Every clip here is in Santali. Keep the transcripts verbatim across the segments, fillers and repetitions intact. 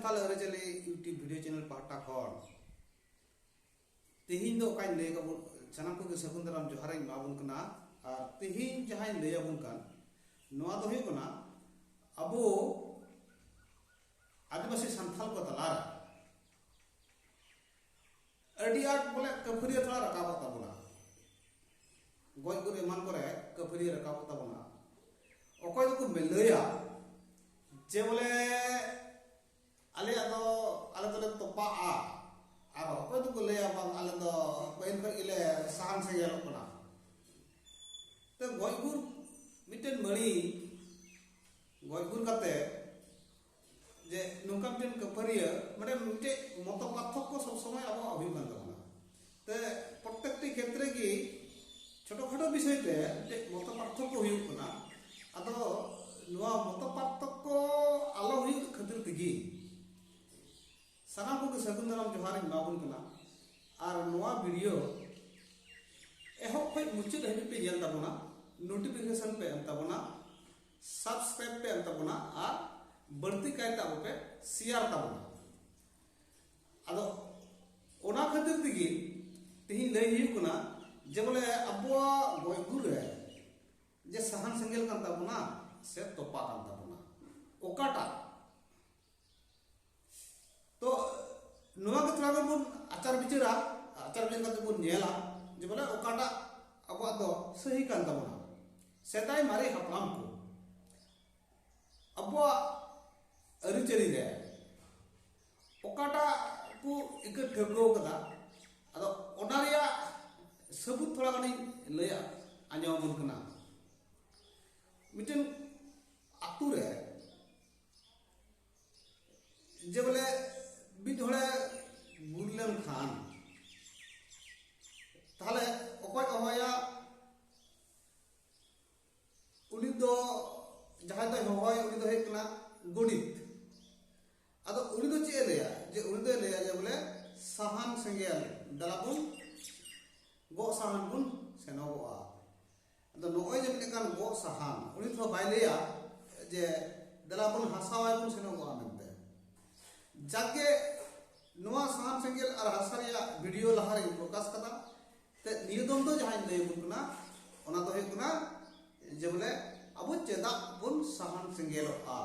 ᱥᱟᱱᱛᱟᱲ ᱟᱹᱨᱤᱪᱟᱹᱞᱤ YouTube video channel ᱯᱟᱦᱴᱟ ᱠᱷᱚᱱ ᱛᱮᱦᱮᱧ ᱫᱚ ᱚᱠᱟᱧ ᱞᱟᱹᱭ ᱟᱵᱚᱱ, ᱥᱟᱱᱟᱢ ᱠᱚᱜᱮ ᱥᱟᱹᱜᱩᱱ ᱫᱟᱨᱟᱢ ᱡᱚᱦᱟᱨ ᱤᱧ ᱮᱢᱟ ᱵᱚᱱ ᱠᱟᱱᱟ᱾ ᱟᱨ ᱛᱮᱦᱮᱧ ᱡᱟᱦᱟᱸᱧ ᱞᱟᱹᱭ ᱟᱵᱚᱱ ᱠᱟᱱ, ᱱᱚᱣᱟ ᱫᱚ ᱦᱩᱭᱩᱜ ᱠᱟᱱᱟ ᱟᱵᱚ ᱟᱹᱫᱤᱵᱟᱹᱥᱤ ᱥᱟᱱᱛᱟᱲ ᱠᱚ ᱛᱟᱞᱟᱨᱮ ᱟᱹᱰᱤ ᱟᱸᱴ ᱵᱚᱞᱮ ᱠᱟᱹᱯᱷᱟᱹᱨᱤᱭᱟᱹ ᱛᱷᱚᱲᱟ ᱨᱟᱠᱟᱵᱚᱜ ᱛᱟᱵᱚᱱᱟ, ᱜᱚᱡ ᱜᱩᱨ ᱮᱢᱟᱱ ᱠᱚᱨᱮ ᱠᱟᱹᱯᱷᱟᱹᱨᱤᱭᱟᱹ ᱨᱟᱠᱟᱵᱚᱜ ᱛᱟᱵᱚᱱᱟ᱾ ᱚᱠᱚᱭ ᱫᱚᱠᱚ ᱞᱟᱹᱭᱟ ᱡᱮ ᱵᱚᱞᱮ ᱟᱞᱮᱭᱟᱜ ᱫᱚ, ᱟᱞᱮ ᱫᱚᱞᱮ ᱛᱚᱯᱟᱜᱼᱟ, ᱟᱨ ᱚᱠᱚᱭ ᱫᱚᱠᱚ ᱞᱟᱹᱭᱟ ᱵᱟᱝ, ᱟᱞᱮ ᱫᱚ ᱯᱟᱹᱦᱤᱞ ᱠᱷᱚᱱ ᱜᱮᱞᱮ ᱥᱟᱦᱟᱱ ᱥᱮᱸᱜᱮᱞᱚᱜ ᱠᱟᱱᱟ᱾ ᱛᱚ ᱜᱚᱡ ᱜᱩᱨ ᱢᱤᱫᱴᱮᱱ ᱢᱟᱹᱲᱤ ᱜᱚᱡ ᱜᱩᱨ ᱠᱟᱛᱮ ᱡᱮ ᱱᱚᱝᱠᱟ ᱢᱤᱫᱴᱮᱱ ᱠᱟᱹᱯᱟᱹᱨᱤᱭᱟᱹ, ᱢᱟᱱᱮ ᱢᱤᱫᱴᱮᱡ ᱢᱚᱛᱚ ᱯᱟᱨᱛᱷᱚᱠᱠᱚ ᱥᱚᱵ ᱥᱚᱢᱚᱭ ᱟᱵᱚᱣᱟᱜ ᱦᱩᱭᱩᱜ ᱠᱟᱱ ᱛᱟᱵᱚᱱᱟ᱾ ᱛᱮ ᱯᱨᱚᱛᱮᱠᱴᱤ ᱠᱷᱮᱛᱨᱮ ᱜᱮ ᱪᱷᱳᱴᱳ ᱠᱷᱟᱴᱳ ᱵᱤᱥᱚᱭ ᱛᱮ ᱢᱤᱫᱴᱮᱡ ᱢᱚᱛᱚ ᱯᱟᱨᱛᱷᱚᱠᱠᱚ ᱦᱩᱭᱩᱜ ᱠᱟᱱᱟ᱾ ᱟᱫᱚ ᱱᱚᱣᱟ ᱢᱚᱛᱚ ᱯᱟᱨᱛᱷᱚᱠᱠᱚ ᱟᱞᱚ ᱦᱩᱭᱩᱜ ᱠᱷᱟᱹᱛᱤᱨ ᱛᱮᱜᱮ ᱥᱟᱱᱟᱢ ᱠᱚᱜᱮ ᱥᱟᱹᱜᱩᱱ ᱫᱟᱨᱟᱢ ᱡᱚᱦᱟᱨ ᱤᱧ ᱮᱢᱟ ᱵᱚᱱ ᱠᱟᱱᱟ᱾ ᱟᱨ ᱱᱚᱣᱟ video ᱮᱦᱚᱵ ᱠᱷᱚᱱ ᱢᱩᱪᱟᱹᱫ ᱦᱟᱹᱵᱤᱡ ᱯᱮ ᱧᱮᱞ ᱛᱟᱵᱚᱱᱟ, notification ᱯᱮ ᱮᱢ ᱛᱟᱵᱚᱱᱟ, subscribe ᱯᱮ ᱮᱢ ᱛᱟᱵᱚᱱᱟ, ᱟᱨ ᱵᱟᱹᱲᱛᱤ ᱠᱟᱭᱛᱮ ᱟᱵᱚ ᱯᱮ share ᱛᱟᱵᱚᱱᱟ᱾ ᱟᱫᱚ ᱚᱱᱟ ᱠᱷᱟᱹᱛᱤᱨ ᱛᱮᱜᱮ ᱛᱮᱦᱮᱧ ᱞᱟᱹᱭ ᱦᱩᱭᱩᱜ ᱠᱟᱱᱟ ᱡᱮ ᱵᱚᱞᱮ ᱟᱵᱚᱣᱟᱜ ᱜᱚᱡ ᱜᱩᱨ ᱨᱮ ᱡᱮ ᱥᱟᱦᱟᱱ ᱥᱮᱸᱜᱮᱞ ᱠᱟᱱ ᱛᱟᱵᱚᱱᱟ ᱥᱮ ᱛᱚᱯᱟ ᱠᱟᱱ ᱛᱟᱵᱚᱱᱟ, ᱚᱠᱟᱴᱟᱜ? ᱛᱚ ᱱᱚᱣᱟ ᱜᱮ ᱛᱷᱚᱲᱟ ᱜᱟᱱ ᱵᱚᱱ ᱟᱪᱟᱨ ᱵᱤᱪᱟᱹᱨᱟ, ᱟᱪᱟᱨ ᱵᱤᱪᱟᱹᱨ ᱠᱟᱛᱮ ᱵᱚᱱ ᱧᱮᱞᱟ ᱡᱮ ᱵᱚᱞᱮ ᱚᱠᱟᱴᱟᱜ ᱟᱵᱚᱣᱟᱜ ᱫᱚ ᱥᱟᱹᱦᱤ ᱠᱟᱱ ᱛᱟᱵᱚᱱᱟ᱾ ᱥᱮᱫᱟᱭ ᱢᱟᱨᱮ ᱦᱟᱯᱲᱟᱢ ᱠᱚ ᱟᱵᱚᱣᱟᱜ ᱟᱹᱨᱤᱪᱟᱹᱞᱤ ᱨᱮ ᱚᱠᱟᱴᱟᱜ ᱠᱚ ᱤᱠᱟᱹ ᱴᱷᱟᱹᱣᱠᱟᱹ ᱠᱟᱫᱟ, ᱟᱫᱚ ᱚᱱᱟ ᱨᱮᱭᱟᱜ ᱥᱟᱹᱵᱩᱛ ᱛᱷᱚᱲᱟ ᱜᱟᱱᱤᱧ ᱞᱟᱹᱭᱟ, ᱟᱸᱡᱚᱢ ᱟᱵᱚᱱ ᱠᱟᱱᱟ᱾ ᱢᱤᱫᱴᱮᱱ ᱟᱛᱳ ᱨᱮ ᱡᱮ ᱵᱚᱞᱮ ᱢᱤᱫ ᱦᱚᱲᱮ ᱜᱩᱨ ᱞᱮᱱᱠᱷᱟᱱ, ᱛᱟᱦᱞᱮ ᱚᱠᱚᱭ ᱦᱚᱦᱚᱭᱟ? ᱩᱱᱤ ᱫᱚ, ᱡᱟᱦᱟᱸᱭ ᱫᱚᱭ ᱦᱚᱦᱚᱭᱟ, ᱩᱱᱤ ᱫᱚ ᱦᱩᱭᱩᱜ ᱠᱟᱱᱟ ᱜᱚᱰᱮᱛ᱾ ᱟᱫᱚ ᱩᱱᱤ ᱫᱚ ᱪᱮᱫ ᱮ ᱞᱟᱹᱭᱟ? ᱡᱮ ᱩᱱᱤ ᱫᱚᱭ ᱞᱟᱹᱭᱟ ᱡᱮ ᱵᱚᱞᱮ ᱥᱟᱦᱟᱱ ᱥᱮᱸᱜᱮᱞ, ᱫᱮᱞᱟ ᱵᱚᱱ ᱜᱚᱜ ᱥᱟᱦᱟᱱ ᱵᱚᱱ ᱥᱮᱱᱚᱜᱚᱜᱼᱟ᱾ ᱟᱫᱚ ᱱᱚᱜᱼᱚᱭ ᱡᱮ ᱢᱤᱫᱴᱮᱱ ᱜᱚᱜ ᱥᱟᱦᱟᱱ, ᱩᱱᱤ ᱫᱚ ᱵᱟᱭ ᱞᱟᱹᱭᱟ ᱡᱮ ᱫᱮᱞᱟ ᱵᱚᱱ ᱦᱟᱥᱟᱣᱟᱭ ᱵᱚᱱ ᱥᱮᱱᱚᱜᱚᱜᱼᱟ ᱢᱮᱱᱛᱮ᱾ ᱡᱟᱠᱜᱮ, ᱱᱚᱣᱟ ᱥᱟᱦᱟᱱ ᱥᱮᱸᱜᱮᱞ ᱟᱨ ᱦᱟᱥᱟ ᱨᱮᱭᱟᱜ ᱵᱷᱤᱰᱤᱭᱳ ᱞᱟᱦᱟᱨᱮᱧ ᱯᱨᱚᱠᱟᱥ ᱠᱟᱫᱟ᱾ ᱛᱮ ᱱᱤᱭᱟᱹ ᱫᱚᱢ ᱫᱚ ᱡᱟᱦᱟᱸᱧ ᱞᱟᱹᱭ ᱟᱵᱚᱱ ᱠᱟᱱᱟ, ᱚᱱᱟ ᱫᱚ ᱦᱩᱭᱩᱜ ᱠᱟᱱᱟ ᱡᱮ ᱵᱚᱞᱮ ᱟᱵᱚ ᱪᱮᱫᱟᱜ ᱵᱚᱱ ᱥᱟᱦᱟᱱ ᱥᱮᱸᱜᱮᱞᱚᱜᱼᱟ᱾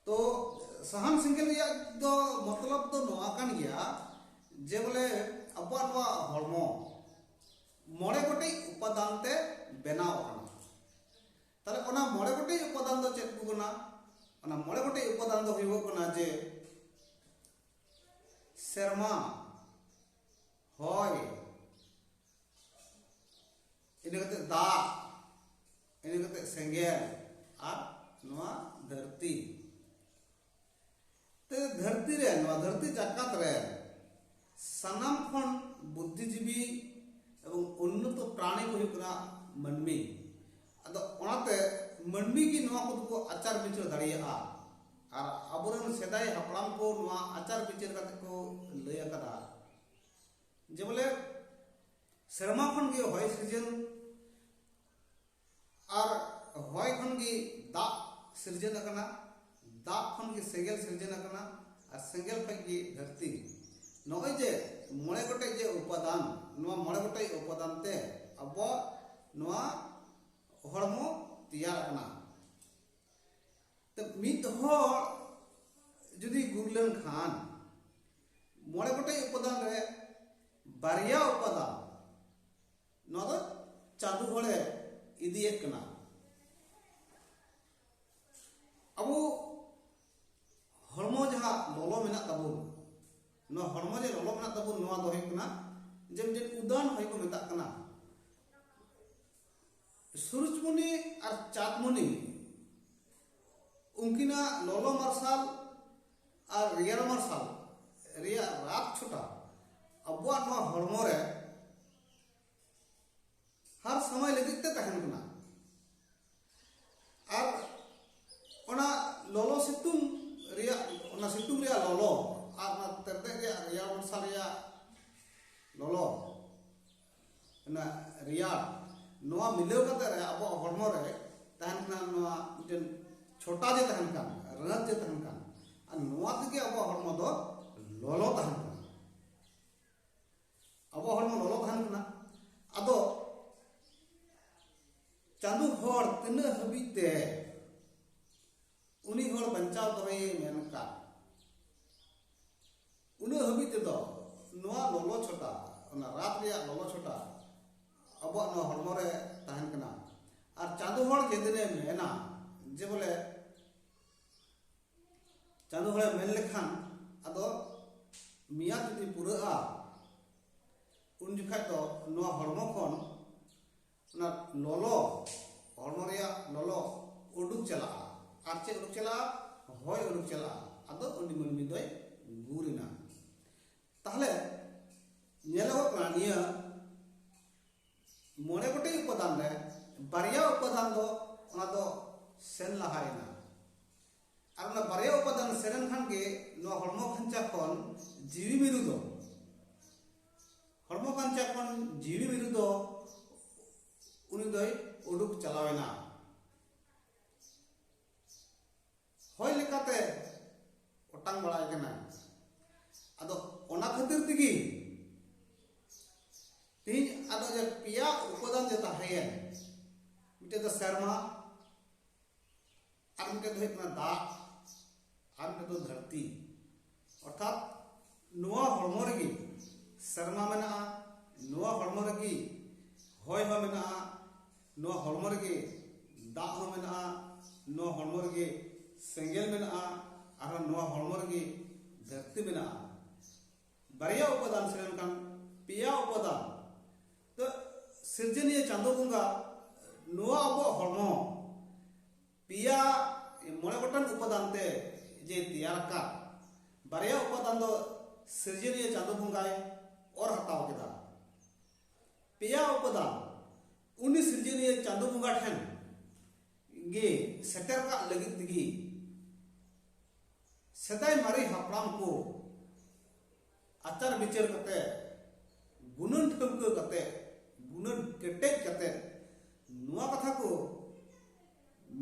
ᱛᱚ ᱥᱟᱦᱟᱱ ᱥᱮᱸᱜᱮᱞ ᱨᱮᱭᱟᱜ ᱫᱚ ᱢᱚᱛᱞᱚᱵ ᱫᱚ ᱱᱚᱣᱟ ᱠᱟᱱ ᱜᱮᱭᱟ ᱡᱮ ᱵᱚᱞᱮ ᱟᱵᱚᱣᱟᱜ ᱱᱚᱣᱟ ᱦᱚᱲᱢᱚ ᱢᱚᱬᱮ ᱜᱚᱴᱮᱡ ᱩᱯᱟᱫᱟᱱ ᱛᱮ ᱵᱮᱱᱟᱣ ᱟᱠᱟᱱᱟ᱾ ᱛᱟᱦᱞᱮ ᱚᱱᱟ ᱢᱚᱬᱮ ᱜᱚᱴᱮᱡ ᱩᱯᱟᱫᱟᱱ ᱫᱚ ᱪᱮᱫ ᱠᱚ ᱠᱟᱱᱟ? ᱚᱱᱟ ᱢᱚᱬᱮ ᱜᱚᱴᱮᱡ ᱩᱯᱟᱫᱟᱱ ᱫᱚ ᱦᱩᱭᱩᱜᱚᱜ ᱠᱟᱱᱟ ᱡᱮ ᱥᱮᱨᱢᱟ, ᱦᱚᱭ, ᱤᱱᱟᱹ ᱠᱟᱛᱮ ᱫᱟᱜ, ᱤᱱᱟᱹ ᱠᱟᱛᱮ ᱥᱮᱸᱜᱮᱞ ᱟᱨ ᱱᱚᱣᱟ ᱫᱷᱟᱹᱨᱛᱤ᱾ ᱛᱮ ᱫᱷᱟᱹᱨᱛᱤ ᱨᱮ, ᱱᱚᱣᱟ ᱫᱷᱟᱹᱨᱛᱤ ᱡᱟᱠᱟᱛ ᱨᱮ ᱥᱟᱱᱟᱢ ᱠᱷᱚᱱ ᱵᱩᱫᱽᱫᱷᱤᱡᱤᱵᱤ ᱮᱵᱚᱝ ᱩᱱᱱᱚᱛᱚ ᱯᱨᱟᱬᱤ ᱠᱚ ᱦᱩᱭᱩᱜ ᱠᱟᱱᱟ ᱢᱟᱹᱱᱢᱤ᱾ ᱟᱫᱚ ᱚᱱᱟᱛᱮ ᱢᱟᱹᱱᱢᱤ ᱜᱮ ᱱᱚᱣᱟ ᱠᱚᱫᱚ ᱠᱚ ᱟᱪᱟᱨ ᱵᱤᱪᱟᱹᱨ ᱫᱟᱲᱮᱭᱟᱜᱼᱟ᱾ ᱟᱨ ᱟᱵᱚᱨᱮᱱ ᱥᱮᱫᱟᱭ ᱦᱟᱯᱲᱟᱢ ᱠᱚ ᱱᱚᱣᱟ ᱟᱪᱟᱨ ᱵᱤᱪᱟᱹᱨ ᱠᱟᱛᱮ ᱠᱚ ᱞᱟᱹᱭ ᱟᱠᱟᱫᱟ ᱡᱮ ᱵᱚᱞᱮ ᱥᱮᱨᱢᱟ ᱠᱷᱚᱱ ᱜᱮ ᱦᱚᱭ ᱥᱤᱨᱡᱟᱹᱱ ᱟᱨ ᱦᱚᱭ ᱠᱷᱚᱱ ᱜᱮ ᱫᱟᱜ ᱥᱤᱨᱡᱟᱹᱱ ᱟᱠᱟᱱᱟ, ᱫᱟᱜ ᱠᱷᱚᱱ ᱜᱮ ᱥᱮᱸᱜᱮᱞ ᱥᱤᱨᱡᱟᱹᱱ ᱟᱠᱟᱱᱟ, ᱟᱨ ᱥᱮᱸᱜᱮᱞ ᱠᱷᱚᱱ ᱜᱮ ᱫᱷᱟᱹᱨᱛᱤ᱾ ᱱᱚᱜᱼᱚᱭ ᱡᱮ ᱢᱚᱬᱮ ᱜᱚᱴᱮᱡ ᱡᱮ ᱩᱯᱟᱫᱟᱱ, ᱱᱚᱣᱟ ᱢᱚᱬᱮ ᱜᱚᱴᱮᱡ ᱩᱯᱟᱫᱟᱱ ᱛᱮ ᱟᱵᱚᱣᱟᱜ ᱱᱚᱣᱟ ᱦᱚᱲᱢᱚ ᱛᱮᱭᱟᱨ ᱟᱠᱟᱱᱟ᱾ ᱛᱚ ᱢᱤᱫ ᱦᱚᱲ ᱡᱩᱫᱤ ᱜᱩᱨ ᱞᱮᱱᱠᱷᱟᱱ, ᱢᱚᱬᱮ ᱜᱚᱴᱮᱡ ᱩᱯᱟᱫᱟᱱ ᱨᱮ ᱵᱟᱨᱭᱟ ᱩᱯᱟᱫᱟᱱ ᱱᱚᱣᱟ ᱫᱚ ᱪᱟᱸᱫᱳ ᱦᱚᱲᱮ ᱤᱫᱤᱭᱮᱫ ᱠᱟᱱᱟ᱾ ᱟᱵᱚ ᱦᱚᱲᱢᱚ ᱡᱟᱦᱟᱸ ᱞᱚᱞᱚ ᱢᱮᱱᱟᱜ ᱛᱟᱵᱚᱱ, ᱱᱚᱣᱟ ᱦᱚᱲᱢᱚ ᱡᱮ ᱞᱚᱞᱚ ᱢᱮᱱᱟᱜ ᱛᱟᱵᱚᱱ, ᱱᱚᱣᱟ ᱫᱚ ᱦᱩᱭᱩᱜ ᱠᱟᱱᱟ ᱡᱮ ᱢᱤᱫᱴᱮᱱ ᱩᱫᱟᱱ ᱦᱚᱭ ᱠᱚ ᱢᱮᱛᱟᱜ ᱠᱟᱱᱟ᱾ ᱥᱩᱨᱩᱡᱽᱢᱩᱱᱤ ᱟᱨ ᱪᱟᱸᱫᱽᱢᱩᱱᱤ ᱩᱱᱠᱤᱱᱟᱜ ᱞᱚᱞᱚ ᱢᱟᱨᱥᱟᱞ ᱟᱨ ᱨᱮᱭᱟᱲ ᱢᱟᱨᱥᱟᱞ ᱨᱮᱭᱟᱜ ᱨᱟᱜᱽ ᱪᱷᱚᱴᱟ ᱟᱵᱚᱣᱟᱜ ᱱᱚᱣᱟ ᱦᱚᱲᱢᱚ ᱨᱮ ᱦᱟᱨ ᱥᱚᱢᱚᱭ ᱞᱟᱹᱜᱤᱫ ᱛᱮ ᱛᱟᱦᱮᱱ ᱠᱟᱱᱟ᱾ ᱟᱨ ᱚᱱᱟ ᱞᱚᱞᱚ ᱥᱤᱛᱩᱝ ᱨᱮᱭᱟᱜ, ᱚᱱᱟ ᱥᱤᱛᱩᱝ ᱨᱮᱭᱟᱜ ᱞᱚᱞᱚ ᱟᱨ ᱚᱱᱟ ᱛᱮᱨᱫᱮᱡ ᱨᱮᱭᱟᱜ ᱨᱮᱭᱟᱲ ᱢᱟᱨᱥᱟᱞ ᱨᱮᱭᱟᱜ ᱞᱚᱞᱚ, ᱚᱱᱟ ᱨᱮᱭᱟᱲ, ᱱᱚᱣᱟ ᱢᱤᱞᱟᱹᱣ ᱠᱟᱛᱮ ᱨᱮ ᱟᱵᱚᱣᱟᱜ ᱦᱚᱲᱢᱚ ᱨᱮ ᱛᱟᱦᱮᱱ ᱠᱟᱱᱟ ᱱᱚᱣᱟ ᱢᱤᱫᱴᱮᱱ ᱪᱷᱚᱴᱟ ᱡᱮ ᱛᱟᱦᱮᱱ ᱠᱟᱱ, ᱨᱟᱹᱛ ᱡᱮ ᱛᱟᱦᱮᱱ ᱠᱟᱱ, ᱟᱨ ᱱᱚᱣᱟ ᱛᱮᱜᱮ ᱟᱵᱚᱣᱟᱜ ᱦᱚᱲᱢᱚ ᱫᱚ ᱞᱚᱞᱚ ᱛᱟᱦᱮᱱ ᱠᱟᱱᱟ᱾ ᱟᱵᱚᱣᱟᱜ ᱦᱚᱲᱢᱚ ᱞᱚᱞᱚ ᱛᱟᱦᱮᱱ ᱠᱟᱱᱟ᱾ ᱟᱫᱚ ᱪᱟᱸᱫᱚ ᱦᱚᱲ ᱛᱤᱱᱟᱹᱜ ᱦᱟᱹᱵᱤᱡ ᱛᱮ ᱩᱱᱤ ᱦᱚᱲ ᱵᱟᱧᱪᱟᱣ ᱫᱚᱦᱚᱭᱮ ᱢᱮᱱ ᱠᱟᱫ, ᱩᱱᱟᱹᱜ ᱦᱟᱹᱵᱤᱡ ᱛᱮᱫᱚ ᱱᱚᱣᱟ ᱞᱚᱞᱚ ᱪᱷᱚᱴᱟ, ᱚᱱᱟ ᱨᱟᱛ ᱨᱮᱭᱟᱜ ᱞᱚᱞᱚ ᱪᱷᱚᱴᱟ ᱟᱵᱚᱣᱟᱜ ᱱᱚᱣᱟ ᱦᱚᱲᱢᱚ ᱨᱮ ᱛᱟᱦᱮᱱ ᱠᱟᱱᱟ᱾ ᱟᱨ ᱪᱟᱸᱫᱚ ᱦᱚᱲ ᱡᱮᱫᱤᱱᱮ ᱢᱮᱱᱟ ᱡᱮ ᱵᱚᱞᱮ, ᱪᱟᱸᱫᱚ ᱦᱚᱲᱮ ᱢᱮᱱ ᱞᱮᱠᱷᱟᱱ, ᱟᱫᱚ ᱢᱮᱭᱟᱫ ᱡᱩᱫᱤ ᱯᱩᱨᱟᱹᱜᱼᱟ, ᱩᱱ ᱡᱚᱠᱷᱟᱡ ᱫᱚ ᱱᱚᱣᱟ ᱦᱚᱲᱢᱚ ᱠᱷᱚᱱ ᱚᱱᱟ ᱞᱚᱞᱚ, ᱦᱚᱲᱢᱚ ᱨᱮᱭᱟᱜ ᱞᱚᱞᱚ ᱩᱰᱩᱠ ᱪᱟᱞᱟᱜᱼᱟ᱾ ᱟᱨ ᱪᱮᱫ ᱩᱰᱩᱠ ᱪᱟᱞᱟᱜᱼᱟ? ᱦᱚᱭ ᱩᱰᱩᱠ ᱪᱟᱞᱟᱜᱼᱟ᱾ ᱟᱫᱚ ᱩᱱᱤ ᱢᱟᱹᱱᱢᱤ ᱫᱚᱭ ᱜᱩᱨ ᱮᱱᱟ᱾ ᱛᱟᱦᱞᱮ ᱧᱮᱞᱚᱜᱚᱜ ᱠᱟᱱᱟ, ᱱᱤᱭᱟᱹ ᱢᱚᱬᱮ ᱜᱚᱴᱮᱡ ᱩᱯᱟᱫᱟᱱ ᱨᱮ ᱵᱟᱨᱭᱟ ᱩᱯᱟᱫᱟᱱ ᱫᱚ ᱚᱱᱟ ᱫᱚ ᱥᱮᱱ ᱞᱟᱦᱟᱭᱮᱱᱟ᱾ ᱟᱨ ᱚᱱᱟ ᱵᱟᱨᱭᱟ ᱩᱯᱟᱫᱟᱱ ᱥᱮᱱ ᱞᱮᱱᱠᱷᱟᱱ ᱜᱮ ᱱᱚᱣᱟ ᱦᱚᱲᱢᱚ ᱠᱷᱟᱧᱪᱟ ᱠᱷᱚᱱ ᱡᱤᱣᱤ ᱢᱤᱨᱩ ᱫᱚ, ᱦᱚᱲᱢᱚ ᱠᱷᱟᱧᱪᱟ ᱠᱷᱚᱱ ᱡᱤᱣᱤ ᱢᱤᱨᱩ ᱫᱚ ᱩᱱᱤ ᱫᱚᱭ ᱩᱰᱩᱠ ᱪᱟᱞᱟᱣᱮᱱᱟ᱾ ᱦᱚᱭ ᱞᱮᱠᱟᱛᱮ ᱚᱴᱟᱝ ᱵᱟᱲᱟᱭ ᱠᱟᱱᱟ᱾ ᱟᱫᱚ ᱚᱱᱟ ᱠᱷᱟᱹᱛᱤᱨ ᱛᱮᱜᱮ ᱛᱮᱦᱮᱧ ᱟᱫᱚ ᱡᱮ ᱯᱮᱭᱟ ᱩᱯᱟᱫᱟᱱ ᱡᱮ ᱛᱟᱦᱮᱸᱭᱮᱱ, ᱢᱤᱫᱴᱮᱡ ᱫᱚ ᱥᱮᱨᱢᱟ, ᱟᱨ ᱢᱤᱫᱴᱮᱡ ᱫᱚ ᱦᱩᱭᱩᱜ ᱠᱟᱱᱟ ᱫᱟᱜ, ᱟᱨ ᱢᱤᱫᱴᱮᱡ ᱫᱚ ᱫᱷᱟᱹᱨᱛᱤ᱾ ᱚᱨᱛᱷᱟᱛ ᱱᱚᱣᱟ ᱦᱚᱲᱢᱚ ᱨᱮᱜᱮ ᱥᱮᱨᱢᱟ ᱢᱮᱱᱟᱜᱼᱟ, ᱱᱚᱣᱟ ᱦᱚᱲᱢᱚ ᱨᱮᱜᱮ ᱦᱚᱭ ᱦᱚᱸ ᱢᱮᱱᱟᱜᱼᱟ, ᱱᱚᱣᱟ ᱦᱚᱲᱢᱚ ᱨᱮᱜᱮ ᱫᱟᱜ ᱦᱚᱸ ᱢᱮᱱᱟᱜᱼᱟ, ᱱᱚᱣᱟ ᱦᱚᱲᱢᱚ ᱨᱮᱜᱮ ᱥᱮᱸᱜᱮᱞ ᱢᱮᱱᱟᱜᱼᱟ, ᱟᱨᱦᱚᱸ ᱱᱚᱣᱟ ᱦᱚᱲᱢᱚ ᱨᱮᱜᱮ ᱫᱷᱟᱹᱨᱛᱤ ᱢᱮᱱᱟᱜᱼᱟ᱾ ᱵᱟᱨᱭᱟ ᱩᱯᱟᱫᱟᱱ ᱥᱮᱱ ᱞᱮᱱᱠᱷᱟᱱ ᱯᱮᱭᱟ ᱩᱯᱟᱫᱟᱱ᱾ ᱛᱚ, ᱥᱤᱨᱡᱚᱱᱤᱭᱟᱹ ᱪᱟᱸᱫᱚ ᱵᱚᱸᱜᱟ ᱱᱚᱣᱟ ᱟᱵᱚᱣᱟᱜ ᱦᱚᱲᱢᱚ ᱯᱮᱭᱟ, ᱢᱚᱬᱮ ᱜᱚᱴᱟᱝ ᱩᱯᱟᱫᱟᱱ ᱛᱮ ᱡᱮ ᱛᱮᱭᱟᱨ ᱟᱠᱟᱫ, ᱵᱟᱨᱭᱟ ᱩᱯᱟᱫᱟᱱ ᱫᱚ ᱥᱤᱨᱡᱚᱱᱤᱭᱟᱹ ᱪᱟᱸᱫᱚ ᱵᱚᱸᱜᱟᱭ ᱚᱨ ᱦᱟᱛᱟᱣ ᱠᱮᱫᱟ᱾ ᱯᱮᱭᱟ ᱩᱯᱟᱫᱟᱱ ᱩᱱᱤ ᱥᱤᱨᱡᱚᱱᱤᱭᱟᱹ ᱪᱟᱸᱫᱚ ᱵᱚᱸᱜᱟ ᱴᱷᱮᱱ ᱜᱮ ᱥᱮᱴᱮᱨ ᱠᱟᱜ ᱞᱟᱹᱜᱤᱫ ᱛᱮᱜᱮ ᱥᱮᱫᱟᱭ ᱢᱟᱨᱮ ᱦᱟᱯᱲᱟᱢ ᱠᱚ ᱟᱪᱟᱨ ᱵᱤᱪᱟᱹᱨ ᱠᱟᱛᱮ, ᱜᱩᱱᱟᱹᱱ ᱴᱷᱟᱹᱣᱠᱟᱹ ᱠᱟᱛᱮ, ᱜᱩᱱᱟᱹᱱ ᱠᱮᱴᱮᱡ ᱠᱟᱛᱮ ᱱᱚᱣᱟ ᱠᱟᱛᱷᱟ ᱠᱚ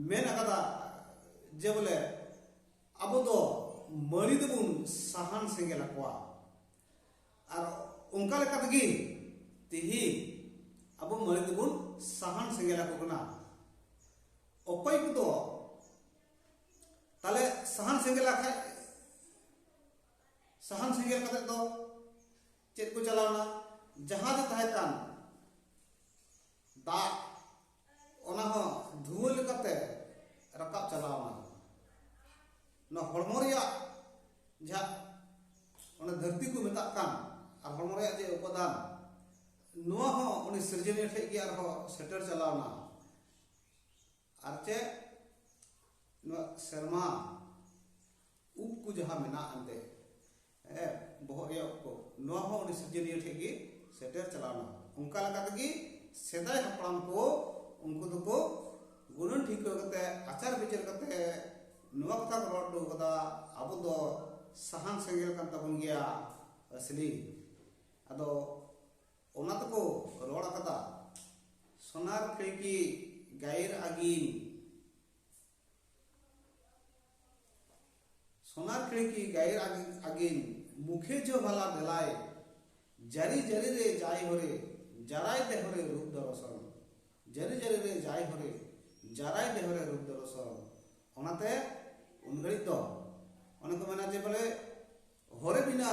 ᱢᱮᱱ ᱟᱠᱟᱫᱟ ᱡᱮ ᱵᱚᱞᱮ ᱟᱵᱚ ᱫᱚ ᱢᱟᱹᱨᱤ ᱫᱚᱵᱚᱱ ᱥᱟᱦᱟᱱ ᱥᱮᱸᱜᱮᱞ ᱟᱠᱚᱣᱟ᱾ ᱟᱨ ᱚᱱᱠᱟ ᱞᱮᱠᱟ ᱛᱮᱜᱮ ᱛᱮᱦᱮᱧ ᱟᱵᱚ ᱢᱟᱹᱨᱤ ᱫᱚᱵᱚᱱ ᱥᱟᱦᱟᱱ ᱥᱮᱸᱜᱮᱞ ᱟᱠᱚ ᱠᱟᱱᱟ᱾ ᱚᱠᱚᱭ ᱠᱚᱫᱚ ᱛᱟᱦᱞᱮ ᱥᱟᱦᱟᱱ ᱥᱮᱸᱜᱮᱞ ᱟᱠᱷᱟᱡ, ᱥᱟᱦᱟᱱ ᱥᱮᱸᱜᱮᱞ ᱠᱟᱛᱮ ᱫᱚ ᱪᱮᱫ ᱠᱚ ᱪᱟᱞᱟᱣᱱᱟ? ᱡᱟᱦᱟᱸ ᱨᱮ ᱛᱟᱦᱮᱸ ᱠᱟᱱ ᱫᱟᱜ, ᱚᱱᱟ ᱦᱚᱸ ᱫᱷᱩᱣᱟᱹ ᱞᱮᱠᱟᱛᱮ ᱨᱟᱠᱟᱵ ᱪᱟᱞᱟᱣᱱᱟ᱾ ᱱᱚᱣᱟ ᱦᱚᱲᱢᱚ ᱨᱮᱭᱟᱜ ᱡᱟᱦᱟᱸ ᱚᱱᱟ ᱫᱷᱟᱹᱨᱛᱤ ᱠᱚ ᱢᱮᱛᱟᱜ ᱠᱟᱱ, ᱟᱨ ᱦᱚᱲᱢᱚ ᱨᱮᱭᱟᱜ ᱡᱮ ᱩᱯᱟᱫᱟᱱ, ᱱᱚᱣᱟ ᱦᱚᱸ ᱩᱱᱤ ᱥᱤᱨᱡᱚᱱᱤᱭᱟᱹ ᱴᱷᱮᱡ ᱜᱮ ᱟᱨᱦᱚᱸ ᱥᱮᱴᱮᱨ ᱪᱟᱞᱟᱣᱱᱟ᱾ ᱟᱨ ᱪᱮᱫ ᱱᱚᱣᱟ ᱥᱮᱨᱢᱟ ᱩᱵ ᱠᱚ ᱡᱟᱦᱟᱸ ᱢᱮᱱᱟᱜ ᱮᱱᱛᱮ, ᱦᱮᱸ, ᱵᱚᱦᱚᱜ ᱨᱮᱭᱟᱜ ᱩᱵ ᱠᱚ, ᱱᱚᱣᱟ ᱦᱚᱸ ᱩᱱᱤ ᱥᱤᱨᱡᱚᱱᱤᱭᱟᱹ ᱴᱷᱮᱡ ᱜᱮ ᱥᱮᱴᱮᱨ ᱪᱟᱞᱟᱣᱱᱟ᱾ ᱚᱱᱠᱟ ᱞᱮᱠᱟ ᱛᱮᱜᱮ ᱥᱮᱫᱟᱭ ᱦᱟᱯᱲᱟᱢ ᱠᱚ, ᱩᱱᱠᱩ ᱫᱚᱠᱚ ᱜᱩᱱᱟᱹᱱ ᱴᱷᱤᱠᱟᱹ ᱠᱟᱛᱮ, ᱟᱪᱟᱨ ᱵᱤᱪᱟᱹᱨ ᱠᱟᱛᱮ ᱱᱚᱣᱟ ᱠᱟᱛᱷᱟ ᱠᱚ ᱨᱚᱲ ᱦᱚᱴᱚ ᱠᱟᱫᱟ, ᱟᱵᱚ ᱫᱚ ᱥᱟᱦᱟᱱ ᱥᱮᱸᱜᱮᱞ ᱠᱟᱱ ᱛᱟᱵᱚᱱ ᱜᱮᱭᱟ ᱟᱹᱥᱞᱤ᱾ ᱟᱫᱚ ᱚᱱᱟ ᱛᱮᱠᱚ ᱨᱚᱲ ᱟᱠᱟᱫᱟ, ᱥᱚᱱᱟᱨ ᱠᱷᱤᱲᱠᱤ ᱜᱟᱭᱮᱨ ᱟᱹᱜᱤᱱ, ᱥᱚᱱᱟᱨ ᱠᱷᱤᱲᱠᱤ ᱜᱟᱭᱮᱨ ᱟᱹᱜᱤᱱ, ᱢᱩᱠᱷᱮ ᱡᱚ ᱵᱷᱟᱞᱟ ᱫᱮᱞᱟᱭ, ᱡᱟᱹᱨᱤ ᱡᱟᱹᱨᱤ ᱨᱮ ᱡᱟᱭ ᱦᱚᱨᱮ, ᱡᱟᱨᱟᱭ ᱫᱮᱦᱚᱨᱮ ᱨᱩᱯ ᱫᱚᱨᱚᱥᱚᱱ, ᱡᱟᱹᱨᱤ ᱡᱟᱹᱨᱤ ᱨᱮ ᱡᱟᱭ ᱦᱚᱨᱮ, ᱡᱟᱨᱟᱭ ᱫᱮᱦᱚᱨᱮ ᱨᱩᱯ ᱫᱚᱨᱚᱥᱚᱱ᱾ ᱚᱱᱟᱛᱮ ᱩᱱ ᱜᱷᱟᱹᱲᱤᱡ ᱫᱚ ᱚᱱᱮ ᱠᱚ ᱢᱮᱱᱟ ᱡᱮ ᱵᱚᱞᱮ ᱦᱚᱨᱮ ᱵᱤᱱᱟ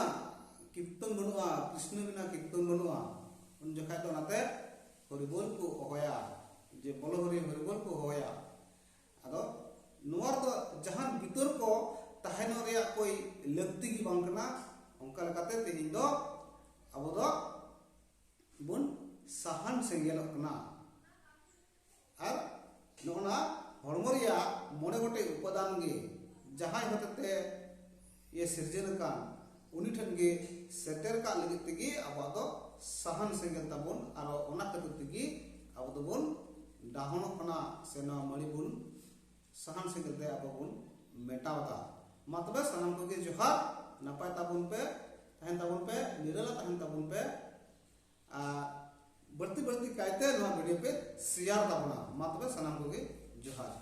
ᱠᱤᱨᱛᱚᱱ ᱵᱟᱹᱱᱩᱜᱼᱟ, ᱠᱨᱤᱥᱱᱚ ᱵᱤᱱᱟ ᱠᱤᱨᱛᱚᱱ ᱵᱟᱹᱱᱩᱜᱼᱟ, ᱩᱱ ᱡᱚᱠᱷᱟᱡ ᱫᱚ ᱚᱱᱟᱛᱮ ᱦᱚᱨᱤᱵᱚᱞ ᱠᱚ ᱦᱚᱦᱚᱭᱟ, ᱡᱮ ᱵᱚᱞᱚ ᱦᱚᱨᱤ ᱦᱚᱨᱤᱵᱚᱞ ᱠᱚ ᱦᱚᱦᱚᱭᱟ᱾ ᱟᱫᱚ ᱱᱚᱣᱟ ᱨᱮᱫᱚ ᱡᱟᱦᱟᱱ ᱵᱤᱛᱚᱨᱠᱚ ᱛᱟᱦᱮᱱᱚᱜ ᱨᱮᱭᱟᱜ ᱠᱳᱭ ᱞᱟᱹᱠᱛᱤ ᱜᱮ ᱵᱟᱝ ᱠᱟᱱᱟ᱾ ᱚᱱᱠᱟ ᱞᱮᱠᱟᱛᱮ ᱛᱮᱦᱮᱧ ᱫᱚ ᱟᱵᱚ ᱫᱚ ᱵᱚᱱ ᱥᱟᱦᱟᱱ ᱥᱮᱸᱜᱮᱞᱚᱜ ᱠᱟᱱᱟ᱾ ᱟᱨ ᱱᱚᱜᱼᱚ ᱱᱟ ᱦᱚᱲᱢᱚ ᱨᱮᱭᱟᱜ ᱢᱚᱬᱮ ᱜᱚᱴᱮᱡ ᱩᱯᱟᱫᱟᱱ ᱜᱮ ᱡᱟᱦᱟᱸᱭ ᱦᱚᱛᱮᱛᱮ ᱤᱭᱟᱹ ᱥᱤᱨᱡᱟᱹᱱ ᱟᱠᱟᱱ, ᱩᱱᱤ ᱴᱷᱮᱱ ᱜᱮ ᱥᱮᱴᱮᱨ ᱠᱟᱜ ᱞᱟᱹᱜᱤᱫ ᱛᱮᱜᱮ ᱟᱵᱚᱣᱟᱜ ᱫᱚ ᱥᱟᱦᱟᱱ ᱥᱮᱸᱜᱮᱞ ᱛᱟᱵᱚᱱ᱾ ᱟᱨ ᱚᱱᱟ ᱠᱷᱟᱹᱛᱤᱨ ᱛᱮᱜᱮ ᱟᱵᱚ ᱫᱚᱵᱚᱱ ᱰᱟᱦᱚᱱᱚᱜ ᱠᱟᱱᱟ, ᱥᱮ ᱱᱚᱣᱟ ᱢᱟᱹᱲᱤ ᱵᱚᱱ ᱥᱟᱦᱟᱱ ᱥᱮᱸᱜᱮᱞ ᱛᱮ ᱟᱵᱚ ᱵᱚᱱ ᱢᱮᱴᱟᱣ ᱮᱫᱟ᱾ ᱢᱟ ᱛᱚᱵᱮ ᱥᱟᱱᱟᱢ ᱠᱚᱜᱮ ᱡᱚᱦᱟᱨ, ᱱᱟᱯᱟᱭ ᱛᱟᱵᱚᱱ ᱯᱮ, ᱛᱟᱦᱮᱱ ᱛᱟᱵᱚᱱ ᱯᱮ, ᱱᱤᱨᱟᱞᱟ ᱛᱟᱦᱮᱱ ᱛᱟᱵᱚᱱ ᱯᱮ᱾ ᱟᱨ ᱵᱟᱹᱲᱛᱤ ᱵᱟᱹᱲᱛᱤ ᱠᱟᱭᱛᱮ ᱱᱚᱣᱟ ᱵᱷᱤᱰᱤᱭᱳ ᱯᱮ ᱥᱮᱭᱟᱨ ᱛᱟᱵᱚᱱᱟ᱾ ᱢᱟ ᱛᱚᱵᱮ ᱥᱟᱱᱟᱢ ᱠᱚᱜᱮ ᱡᱚᱦᱟᱨ᱾